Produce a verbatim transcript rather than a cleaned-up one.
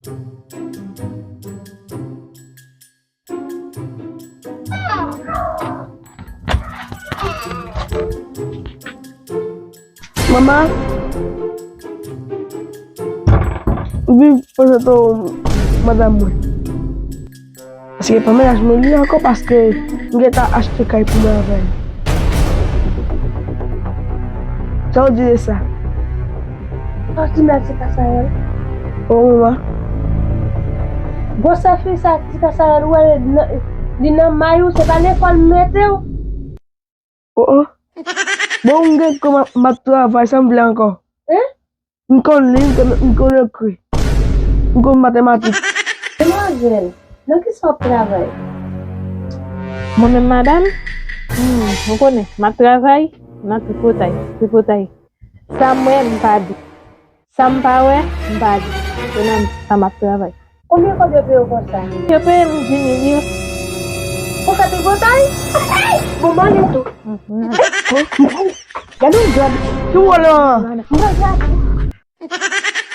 Manman, m vin prezante w madanm mwen. Paske pa mennaj mwen li ankò, paske m gentan achte kay pou mwen avè l. Sa w di de sa? Sa w di Mèsi Kasayèl? O manman. Gwosè fi sa Ti Kasayèl ou wè nan, li nan may ou, se pa lekòl m mete w? O o. Bon, m gen kò m ap, m ap travay, sa m vle ankò? Hein? M konn li, m konn, m konn ekri. M konn matematik. Demwazèl, nan ki sa w ap travay? Mwen menm madanm? Hmm, ou konnen, m ap travay nan tripotay, tripotay. Sa m wè, m pa di. Sa m pa wè, m pa di. Se nan sa m ap travay. Konbyen kòb yo peye w konsa? Yo peye m di mil yo. Pou fè tripotay? Bon, m ale tou. Gade yon djòb. Ki wòl lan? M pral gate.